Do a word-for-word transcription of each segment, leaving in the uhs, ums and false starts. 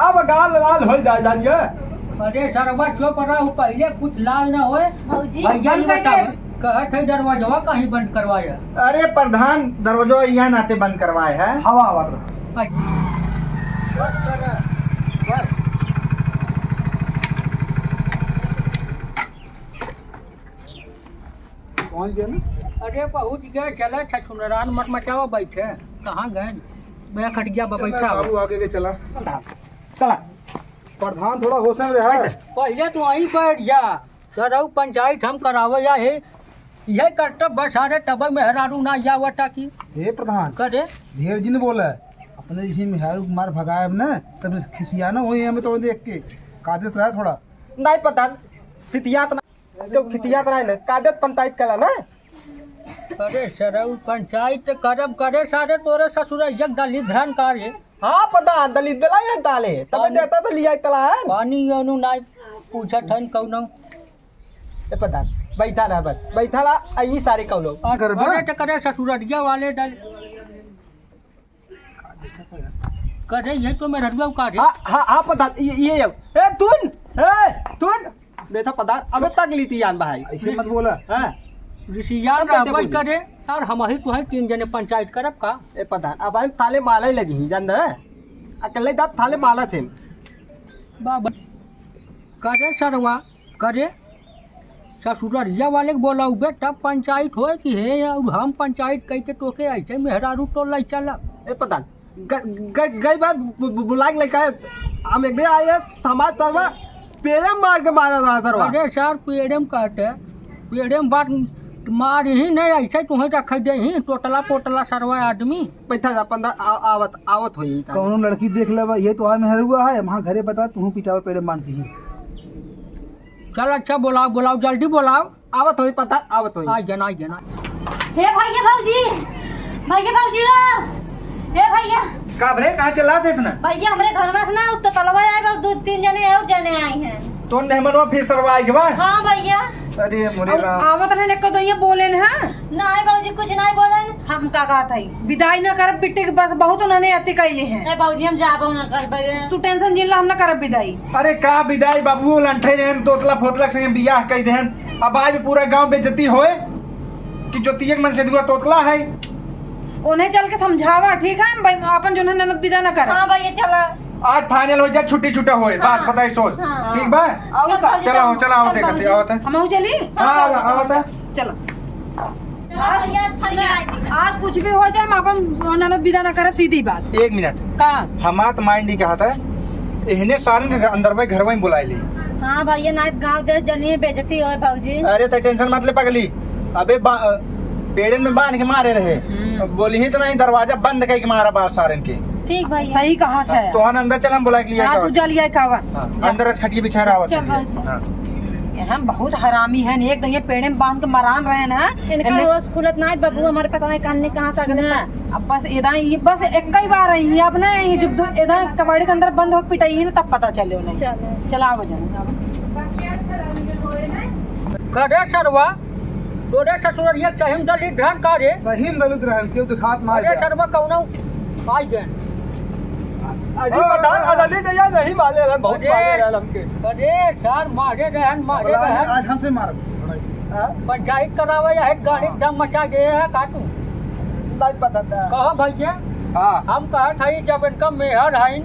अब गाल लाल होइ जाए जान ये। अरे सरवा चुप रहो, पहिले कुछ लाल न होए। भौजी, भैया हम जी कहते बताओ, हैं। कहत है दरवाजवा काहे बंद करवाया? अरे प्रधान, दरवाजवा यहाँ नाते बंद करवाए है। हवा आवत रहा। बस कर, बस। पहुँच गया ना? अरे पहुँच गया, चला छछुनरान मत मचावा, बैठे। कहाँ गए? मेरा खटिया पर चला, बैठा हो। बाबू आगे के चला। चला। प्रधान थोड़ा होश में रहा। पहिले तू वहीं बैठ जा। सरऊ पंचायत हम करावे जा है। यह करतब बस सारे तब मेहरारू ना जावता की। हे प्रधान। करे? ढेर जिन बोला। अपने इसी मेहरारू के मार भगायब ना, सब खिसियाना होई हमें तो देख के। कायदे से रहा थोड़ा। नहीं प्रधान, खिसियात ना। तो खिसियात रहे ना, कायदे से पंचायत कला ना। अरे सरऊ पंचायत करब करे सारे तोरे ससुर एक दलित धन का रे। हाँ प्रधान, दलित दिला ये डाले, तब पानी देता तो लिया तला है। पानी योनु ना पूछत हन कौनो। ए प्रधान, बैठा रहा बस, बैठा रहा, आई सारे कौनो। और करबा? अरे तो करे ससुररिया वाले दल। करे ये तो मैं ररुआ का रे। हाँ, हाँ, हाँ, प्रधान, ये, ये, ये। ए, तुन, ए, तुन। देखा प्रधान, अबे तक ली थी यान भाई। ऐसे मत बोला। हाँ। ऋषि यान अब कैसे रहा भाई बोली? करे, तार हम ही तो है तीन जने पंचायत करब का? ए प्रधान, अब हम थाले माला ही लगी ही, जान दे। अकेले दाब थाले माला थे। बाबा। करे सरवा, करे, ससुररिया वाले के बोलउबे तब पंचायत होए कि हे, अउर हम पंचायत कइके तोके ऐसे मेहरारू तो लइ चलब। ए प्रधान, ग-, ग-, गई बात बु-, बु-, बुला के लेके आए। हम एक दिन आए, समाज तरवा पेड़े मार के मारा रहा सरवा। अरे सर, पेड़े में कहते, पेड़े में बात मार ही नहीं, ऐसे तुहें रख दे ही, टोटला पोटला सरवा आदमी। पैसा जा, पंद्रह, आ-, आवत, आवत होई। कौनो लड़की देख लेबा, ये तो आए मेहरुआ है, वहाँ घरे बता, तू पिटावा पेड़े में बांध के ही। चल अच्छा, बोलाओ, बोलाओ, जल्दी बोलाओ। आवत होई, पता, आवत होई। आ जाना, आ जाना। हे भैया भौजी, भैया भौजी हो, हे भैया। का भरे, कहाँ चला थे इतना? भैया, हमरे घर में से ना, तो तलवा आए बा, दो तीन जने और जने आई हैं। तो नेहमनवा फिर सरवा आई के बा? हाँ भैया। अरे मोरे और राम। आवत रहे, एको दो ये बोले न, हाँ? नहीं भौजी, कुछ नहीं बोले न। हम का कहत हई, विदाई ना करब बिट्टी के, बस बहुत उन्होंने अति कैले हैं। ए भौजी, हम जाबो ना करबे। तू tension जिन ला, हम ना करब विदाई। अरे का विदाई बाबू, लंठे रहन, तोतला फोतला के संगे बियाह कई देहन। अब आज पूरा गांव बेइज्जती होए कि ज्योतिया के मन से दुआ तोतला है। उन्हें चल के समझावा, ठीक है? भाई, अपन जो है ननद विदा ना करे। हाँ भैया, चला। आज final हो जाए, छुट्टी छुट्टा होए, बस हाँ। बताई सोच। हाँ। ठीक बा? और चल का? भौजी, चला हो, चल। चला हो, चल देखते, भौजी। आवत है। हम चली? हाँ, आवत है। चलो। आज, आज कुछ भी हो जाए, हम अपन ननद विदा ना करब, सीधी बात। एक मिनट। का? हमार तो mind ही कहा था, इहने सारन के अंदर भाई घर में बुलाए ली। हाँ भैया, ना गाँव देश जनिए बेइज्जती होए भौजी। अरे तो tension मत ले पगली, अबे बा-, पेड़े में बांध के मारे रहे। हम्म। अब बोली ही तो नहीं, दरवाजा बंद करके मारा बाहर सारन के। ठीक भैया। सही कहा था। तो हम अंदर चल, हम बुला के लिए हाँ, का तू बात? जा लिया का बात? हाँ, जा। अंदर खटिया बिछा रहा चल होता है। भौजी। हाँ। ये हम बहुत हरामी हैं, एक दिन ये पेड़े में बांध के मरान रहे ना। इनका इन्हें होश खुलत ना है, बाबू, हमारे पता नहीं कान ने कहाँ से अगले सुना, अब बस इदा, ये बस एक ही बार आई है, अब ना ये जब दो, इदा कबाड़ी के अंदर बंद होके पिटाई है ना, तब पता चले उन्हें। चलो। चला वजन। करे सरवा, तोरे ससुररिया सही में दलित रहन का रे? सही में दलित रहन, केहू दिखात ना अरे आइबे। सरवा कौनो आई गए। अजी हाँ। पता, अदली तो यार नहीं माले रहन, बहुत अरे, माले रहन हमके। अरे सर, मारे रहन, मारे बोला, रहन। आज हमसे मारो। हाँ? पंचायत करावे या एक गाड़ी हाँ। दम मचा गए है का तू? नहीं पता था। कहो भैया, हाँ। हम कहत हई जब इनका मेहर हईन,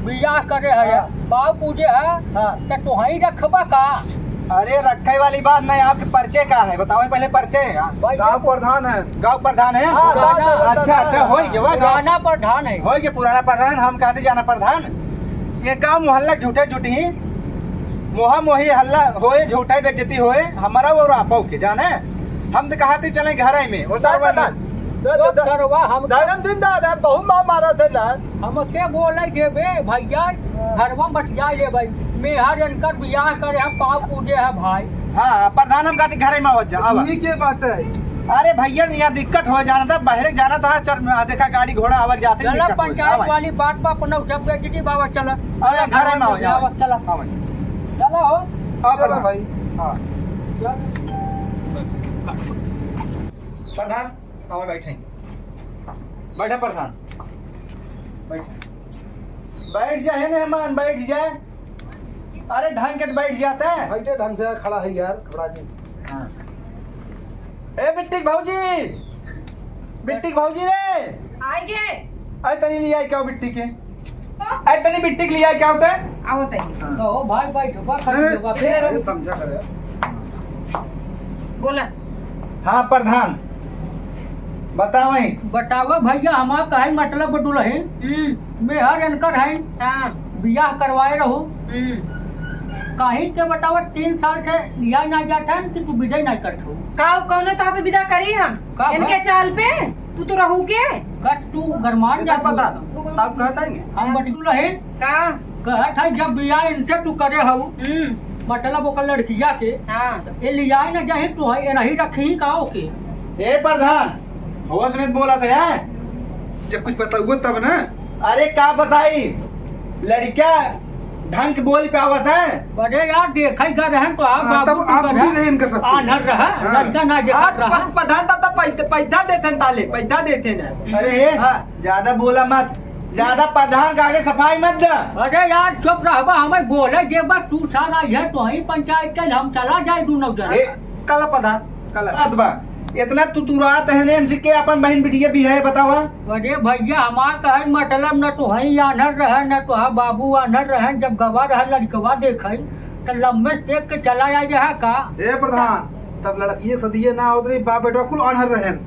बियाह करे है, हाँ। पाँव पूजे है, हाँ। तो तुहई रखबा का? अरे रखे वाली बात नहीं, आपके परिचय का है? बताओ पहले परिचय। भाई, गाँव देखो। प्रधान है। गाँव प्रधान है? हाँ, गाँव प्रधान। अच्छा, अच्छा, होई गया, वाह, गाँव। पुराना प्रधान है। होई गया पुराना प्रधान, हम कहते जाना प्रधान। ये गाँव मोहल्ला झूठे झूठी, मोहा मोही हल्ला होए, झूठे बेइज्जती होए, हमारा और आपो के जाने। हम तो कहते चले घर में, वो नहीं सरवा पता। नहीं। दे, दे, दे। सरवा हम धर्म दिन दादा, बहुत मार मारा थे ना। हमके बोले देबे भैया, हाँ। घरवा में बतिया ले भाई। मेहर इनकर बियाह करे, हम पाँव पूजे है भाई। हाँ, प्रधान हम कहते घरे में आवत जा, आवा। यही के बात है। अरे भैया, यहाँ दिक्कत हो जाना था, बहरे जाना था, चल, आ, देखा गाड़ी घोड़ा आवत जाते, चला दिक्कत हो पंचायत जाए। वाली बात पर अपना जब बेइज्जती बाबा, चला। अरे चला, घरे में हो जाओ। आवा, चला। आवा। चला हो। आओ चला प्रधान। भाई। हाँ। चल। प्रधान, आओ बैठे। बैठे प्रधान। बैठे। बैठ जा, हे मेहमान, बैठ जा। अरे, ढंग के तो बैठ जाता है। बैठे ढंग से यार, खड़ा है यार, खड़ा जी। हाँ। ए, बिट्टी के भौजी, बिट्टी के भौजी रे। आइगे। अरे, तनी लियाइ के आओ बिट्टी के। तो? अरे, तनी बिट्टी के लियाइ के आओ ते। आओ ते। हाँ। तो भाई, भाई, झोपा खा अरे, झोपा। अरे, समझा करे। बोला। हाँ, प्रधान, बतावई। बतावा भैया, हमार कहे मतलब दुलहिन, हम्म। मेहर एनकर है, हाँ। बियाह करवाए रहू। हम्म। काहे के बतावा, तीन साल से लिया ना जात है कि तू विदा ना करत हो। का कौनो तहाँ पे विदा करी हम? का इनके भा- चाल पे? तू तो रहू के? कस तू गरमान जा पता, तू। तब कहता है। हम बटुल रहे। का? कहत है जब बियाह इनसे तू करे हऊ, हम्म। मतलब ओकर लड़किया के, हाँ। ये लियाए ना जाही तू है, ये नहीं रखी का ओके? ए प्रधान, होश में बोला था यार। जब कुछ बताऊँ तब ना। अरे का बताई, लड़का ढंग के बोल पावत है। अरे यार, देखे गए रहन तो आप हाँ, बाबू तब की आप तरह भी रहे इनके साथ। आन्हर रहा, हाँ। लड़का ना देखत आज रहा। प-, प्रधान तब तब पैदा, पैदा देते हैं ताले, पैदा देते हैं। अरे, हाँ। ज्यादा बोला मत, ज्यादा प्रधान के आगे सफाई मत दे। अरे यार, चुप रहबा, हमें बोले देबा, तू साला ये तो ही पंचायत के, हम चला जाए दोनों जन। ए, कल प्रधान, कल। बात बा, इतना तुतुरात है ने, इनसे के अपन बहन बिटिया भी है, बतावा। अरे भैया, हमार कहे मतलब न तो हई आन्हर रहे, न तो हा बाबू आन्हर रहे। जब गवा रहा लड़कवा देखे, तो लम्बे से देख के चला आ रहा का? ए प्रधान, तब लड़किए सदिये ना होत रही, बाप बेटवा कुल आन्हर रहन।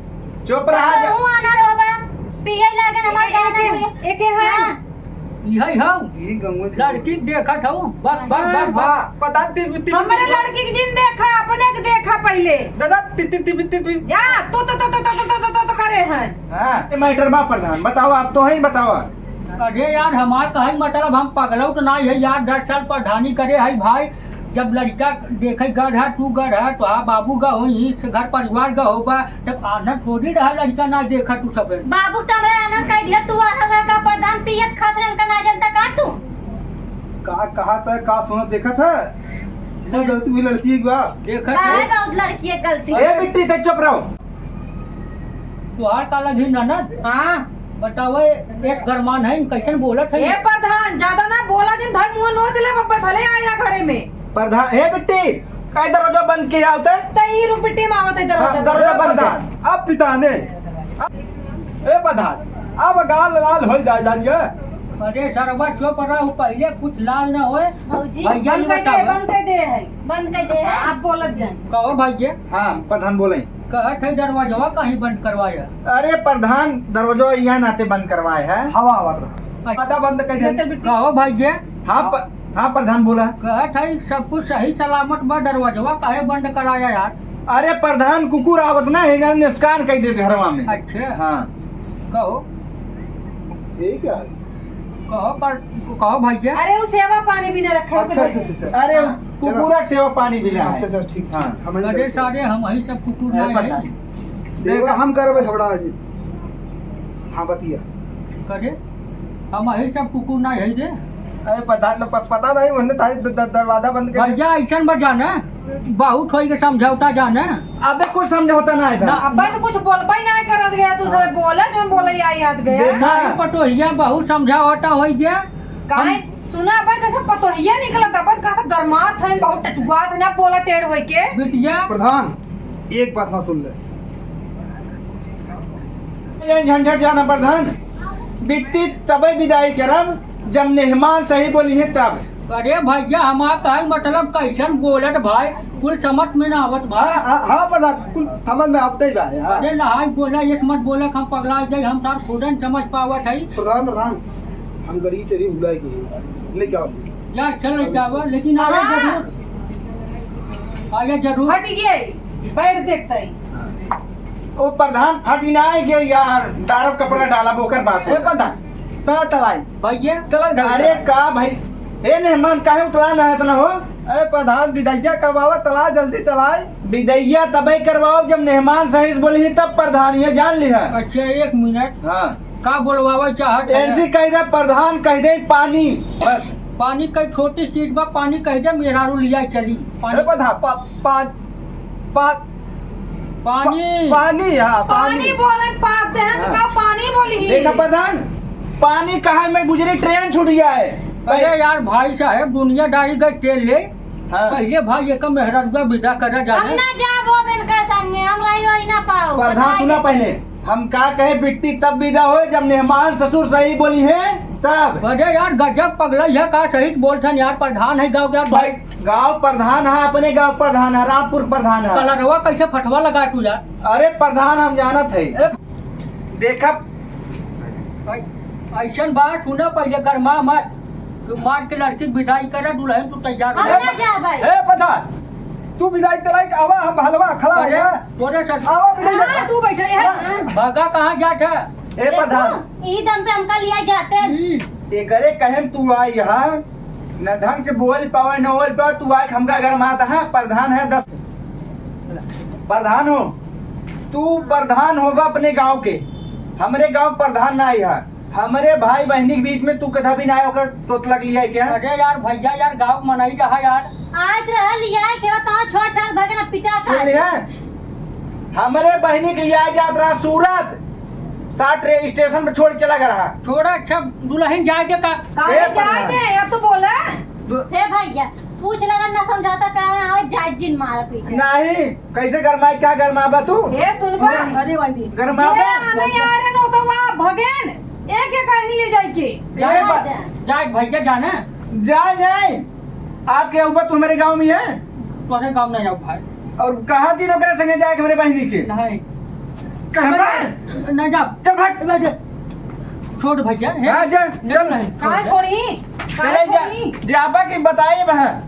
चुप रहा जा। तू आन्हर होबा, पिए लागन हमार गाना एके, बोले। एके है। हाँ। इहै हौ। ई गंगोई लड़की के देखत हौ। बक, बक, हाँ। बक, बक। हाँ, पता तीन, तीन, हमरे तीन। लड़की के जिन देखा, अपने के देखा पहिले। दादा, ती, ती, ती, ती, ती। या, तो, तो करे हैं। हाँ, ये matter बा प्रधान, बताओ आप तो ही बताओ। अरे यार, हमार कहे मतलब हम पगलौ तो नाहीं है यार, दस साल प्रधानी करे है भाई, जब लड़का देखे गढ़ है, तू गढ़ है, तो हाँ बाबू गा होई, से घर परिवार गा होबा, तब आना थोड़ी रहा लड़का ना देखा तू सब। बाबू तो हमरा आना कह दिया, तू आना रहा का प्रधान पियत खात रहन का ना जनता का तू? का कहा था, का सुना देखा था? कुल गलती हुई लड़की की बा। देखा काहे था? बहुत लड़की है गलती। ए बिट्टी, ते चुप रहो। तुहार का लगी ननद? हाँ। बताओ, ए, एस गरमान है, कैसन बोलत है? ए प्रधान, ज्यादा ना बोला जिन, धर मुंह नोच ले, बब्बे भले आए ना घरे में। प्रधान, ए बिट्टी, काहे दरवाजा बंद किया होता है? त ई रुक बिट्टी में आवत है दरवाजा हाँ, बंद। दरवाजा बंद कर। अब पिता ने, अब, ए प्रधान, अब गाल लाल हो जाए जानिए। अरे सरवा चुप रहो, पहिले कुछ लाल ना होए। भौजी, भैया बंद कर दे, बताओ। बंद कर दे है। बंद कर दे है। आप बोलत जाए। कहो भैया। हाँ, प्रधान बोले। कहत है दरवाजवा काहे बंद करवाया? अरे प्रधान, दरवाजवा यहाँ नाते बंद करवाए है। हवा आवत रहा। अच्छा। आधा बंद कर दे। चल, चल, बिट्टी। कहो भैया। हाँ, प-, हाँ प्रधान बोला। कहत है सब कुछ सही सलामत बा, दरवाजवा काहे बंद कराया यार? अरे प्रधान, कुकुर आवत ना है, नुकसान कह दे घरवा में। अच्छा। हाँ। कहो। यही क्या है? कहो पर, कहो भैया। अरे वो सेवा पानी भी ना रखा है, अच्छा, अच्छा, अच्छा, अच्छा। अरे हाँ। कुकुरा के सेवा पानी भी ना है। अच्छा, अच्छा, ठीक, ठीक। हाँ। हम ही अरे करते हैं। सारे हम ही सब कुकुर ए, ना पता है। है। सेवा हम करबे थोड़ा आज। हाँ, बतिया। करे? हम ही सब कुकुर ना है रे। अरे पता न, प-, पता नहीं, उन्हें तारी द-, द-, दरवाजा बंद कर भैया, ऐसन बा जाना, बहुत होई के समझौता जाना। अबे कुछ समझौता ना है ना। अबे तो कुछ बोलबे ना करत गया, तू सब बोले, जो बोले आई याद गया। देखा? पटोहिया बहुत समझौता होई गया। काहे? हम सुना, अपन कैसे पतोहिया निकलत, अपन कहा गरमात है, बहुत टटुआत है, ना बोला टेढ़ होई के। बिटिया। प्रधान, एक बात ना सुन ले। ये झंझट जाना प्रधान, बिट्टी तबे विदाई करब, जब मेहमान सही बोली है तब। अरे भैया, हमार कहे मतलब कैसन बोलत भाई, कुल समझ में ना आवत भाई। हाँ, हाँ, हाँ, प्रधान, कुल समझ में आवते ही बा यार। अरे नहाई बोला, ये मत बोला, हम पगला जाई, हम सार खुदन समझ पावत है। प्रधान, प्रधान, हम गड़ी चरी भुलाई गए, लेके आओ। जा, चल जावा, लेकिन आवे हाँ। जरूर। आवे जरूर। हट गए, बैठ देखते हैं। ओ प्रधान, फटी ना आए गए यार, दारू कपड़ा डाला, बोकर बात ए होता। प्रधान, ता तलाई। भैया। चला घर अरे चला। का भाई, ए मेहमान, काहे उतला ना है इतना हो? अरे प्रधान, विदैया करवावा, तला जल्दी तलाई। विदैया तबे करवाओ, जब मेहमान सही से बोली, तब प्रधान, ये जान लिहा। अच्छा, एक मिनट। हाँ। का बोलवावे चाहत है? एनसी कह दे, प्रधान कह दे, पानी, बस। पानी कई छोटी चीज बा, पानी कह दे, मेहरारू लिया चली। पानी। अरे प्रधान, पा-, पा-, पा-, पानी। पा-, पानी, हाँ, पानी। पानी बोलन पाते हैं, तो हाँ। का पानी बोली? देखा प्रधान, पानी कहाँ में गुजरी, ट्रेन छूट गया है। अरे यार भाई साहब, दुनियादारी का तेल ले। हाँ। पहले भाई एक मेहररुआ विदा करा जाए। हम ना जाब अब इनका संगे, हम रही होई ना पाओ। प्रधान सुना पहले, हम का कहे बिट्टी तब विदा होए जब मेहमान ससुर सही बोली है तब। अरे यार गजब पगला है का, सही बोलथन यार, प्रधान है गाँव के यार भाई। गाँव प्रधान है, अपने गाँव प्रधान है, रामपुर प्रधान है। कलरवा कैसे फटवा लगा तू यार। अरे प्रधान हम जानत है। देखा। ऐसन बात सुना, पहले गरमा मत। तू मार के लड़की विदाई करा, दुल्हन तू तैयार हो। हम ना जाबै। ए प्रधान, तू विदाई तलाई के आवा, हम हलवा खड़ा हो अरे, गया। तोरे सस- आवा विदाई हाँ, कर। तू बैठे है। हाँ। भागा कहाँ जात है? ए प्रधान। ई दम पे हमका लिया जाते। हम्म। एकरे कहे में तू आई यहाँ, न ढंग से बोल पावे, न बोल पावे, तू आके हमका गरमात है, प्रधान है दस। प्रधान हो, तू प्रधान होबा अपने गांव के, हमरे गांव प्रधान ना आई है। हमरे भाई बहिनी के बीच में तू कथा भी ना आए, ओकर तोतला के लिया क्या? अरे यार भैया यार, गाँव के मनई रहा यार। आज रहा लिया के बताओ, छोट छाल भगे ना पिटा सुन का। लिया, हमरे बहिनी के लिया जात रहा सूरत, साठ रे स्टेशन पे छोड़ के चला गया रहा। छोड़ा, अच्छा दुल्हन जाए के का? काहे ए, जाए प्रधान। के? अब तो बोला। दु- हे भैया, पूछ लगन ना समझौता करावे, आवे जाए जिन मार पीटे। नहीं, कैसे गरमाए, क्या गरमाबा तू? ए, सुनबा? अरे बंटी। गरमाबा? ये आने यार है, नो तो वहाँ भगेन। एक एक कर लिए जाए के। ये जाए बा- जा। जाए भैया जाना। जाए नहीं। आज के ऊपर तू हमारे गांव में है? तोरे गांव नहीं जाओ भाई। और कहाँ जी नौकरी संगे जाए हमारे बहिनी के? नहीं। कहाँ बा? ना जा। चल भाग। ना जा। छोड़ भैया, हैं? हाँ, जा, चल। नहीं, कहाँ छोड़। छोड़ी? कहाँ चले जा। छोड़ी? जाबा की बताई बहन।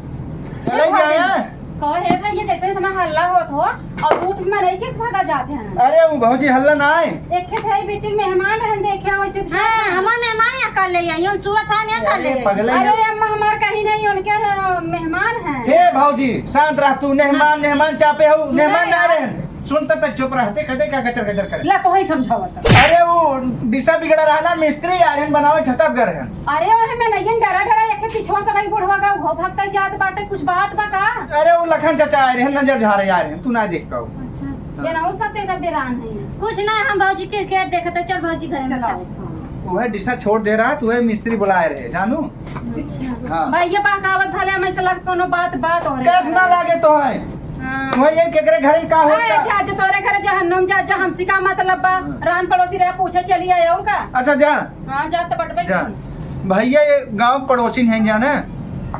चले चल भाग। जाए। कहो, हे भैया, जैसे इतना हल्ला होत हो और रूट में नहीं किस भागा जाते हैं? अरे, वो भौजी हल्ला ना आए। एक खेत है, बेटी मेहमान रहन देखे, वैसे भी हाँ, हमार मेहमान यहाँ कर ले आई, उन सूरत है, यहाँ कर ले अरे, आई। पगले अरे, हैं। अम्मा हमार कहीं नहीं, उनके, अ, मेहमान हैं। हे भौजी, शांत रह तू, मेहमान, हाँ। मेहमान चापे हो, सुना मेहमान ना यार। रहन। सुनता त चुप रहते, कहते क्या गचर गचर करे। ला तो ही समझावत। अरे वो दिशा बिगड़ा रहा ना, मिस्त्री आ रहन बनावे छटक गए रहन। अरे और हमें नहीं डरा डरा, एक पिछवा से भाई बुढ़वा का वो भक्ता जात बाटे, कुछ बात बा का? अरे वो लखन चाचा आए रहन, नजर झारे आए रहन, तू ना देख पाओ। अच्छा, हाँ। ये ना हो सकते सब डेरान है। कुछ ना, हम भौजी क्रिकेट देखते, चल भौजी घर में चल। वह दिशा छोड़ दे रहा, तू वह मिस्त्री बुलाए रहे, जानू? अच्छा। हाँ। भाई, ये बहकावत भले हमें से लग कोनो बात, बात हो रही कस है। ना लागे तो है। हाँ। वह ये केकरे घर में का अरे, होता? जा, जा, तोरे घर जहन्नुम जा, जा, हमसे का मतलब बा? हाँ। रान पड़ोसी रहे, पूछे चली आए, और का? अच्छा, जा। हाँ, जा, तो बटबे जा। की। भैया, ये गांव पड़ोसी नहीं जाने,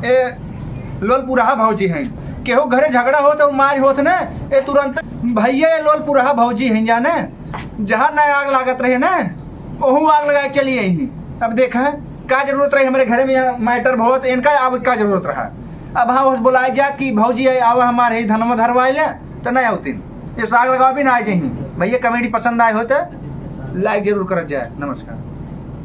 ए लोलपुरहा भौजी हैं। केहू घरे झगड़ा होत, मार होत ना, ए तुरंत, भैया, ये लोलपुरहा भौजी हैं जाने, जहाँ ना आग लागत रहे ना, ओहू आग लगा के चली आई। अब देखा, का जरूरत रही हमरे घरे में यहाँ मैटर बहुत, इनका अब का जरूरत रहा? अब हाँ, बस बुलाए जात कि भौजी आए, आवा हमारे ही धनमा धरवाए ले, तो नहीं होती। ये साग लगावा भी ना आ जाही। भैया, कॉमेडी पसंद आए हो तो लाइक जरूर करत जाए। नमस्कार।